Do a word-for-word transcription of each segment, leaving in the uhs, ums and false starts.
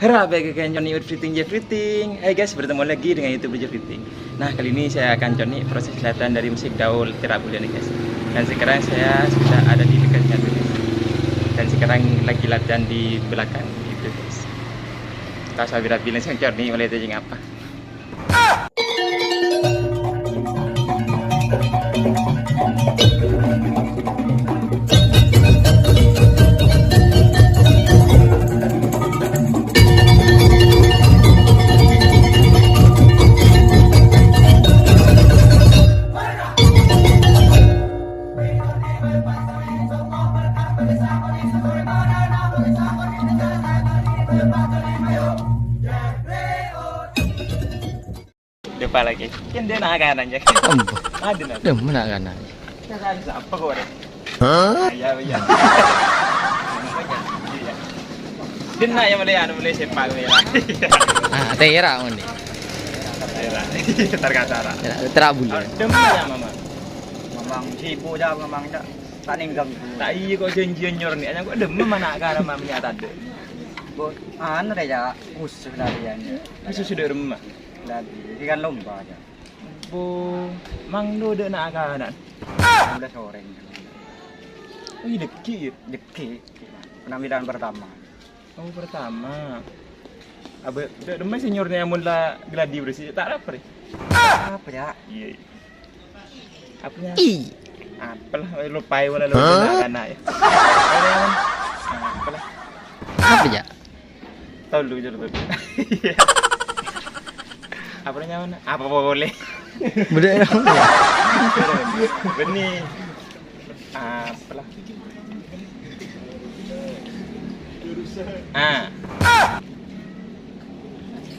Hera, baik, kan, Joni with Fitting, Jeff Fitting. Hai guys, bertemu lagi dengan YouTube Jeff Fitting. Nah, kali ini saya akan Joni proses latihan dari musik gaul Tera Bulan nih, guys. Dan sekarang saya sudah ada di dekatnya tuh, guys. Dan sekarang lagi latihan di belakang itu, guys. Kita sambil bilang saya Joni mulai tadi ngapa. Depan lagi. Kan dia nak kanan aja. Ambo. Ada nak. Dia mana kanan? Apa kau ada? Hah? Ya, ya. Dia nak yang boleh, anu, boleh sepak, ya. Ah, tera, mon, ni. Tera. Terkata, Ra. Tera, tera bulan. Demi ya, Mama. Memang sibuk aja, memang tak, tak ninggang. Tak iya kok janjian nyor ni. Hanya kok demi mana kanan, Mama, ni ada. Bo, anu deh, ya. Khusus latihan, ya. Khusus sudah rumah. Lagi, ini kan lomba aja. Bu, mang do de' na' akanan. Udah sore. Oh, iya, deki, ya? Deki. Penampilan pertama. Oh, pertama. Abe, de', demi seniornya mun la gladi berarti tak lapar, ya? Apa, ya? Iya, iya. Apanya? I. Apalah, lupa ya, wala lupa na' akanan, ya. Apalah. Apa, ya? Tolu, jur, tolu. Apa namanya? Apa boleh? Beda ya? Beni. Apalah? Ah.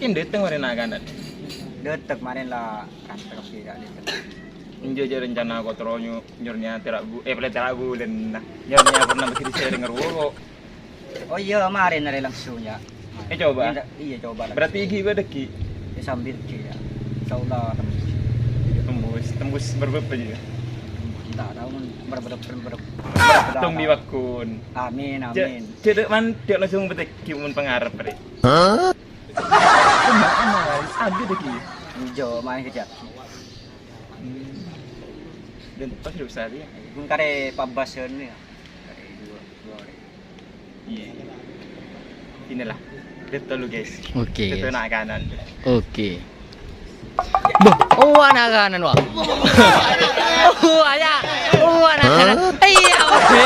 Ini dateng mari na' akanan. Dateng mari la kantor kerja ya, dateng. Enjo aja rencana kotro nyu-, nyurnya tera bu-, eh, pele tera bulan, nah. Nyurnya pernah begitu saya denger, wo. Oh iya, kemarin hari langsung ya. Eh, coba. Iya, iya, coba langsung. Berarti iki pada ki. Ya, sambil ki ya. Insyaallah tembus. Tembus, tembus berapa juga? Kita tahu berapa, berapa, berapa. Dong di wakun. Amin, amin. Cek, cek, man, dia langsung betek ki mun pengarep, Re. Hah? Cuma aman, ada deh ki. Ijo, main kejap. Hmm. Dan pas udah besar ya. Pun kare pabbasan ya. Kare dua, dua hari. Iya. Inilah. Dia tolu, guys. Oke, guys. Itu na' akanan. Oke. Boh, oh, na' akanan, wah. Oh, aja. Oh, na' akanan. Hah? Iya, oke.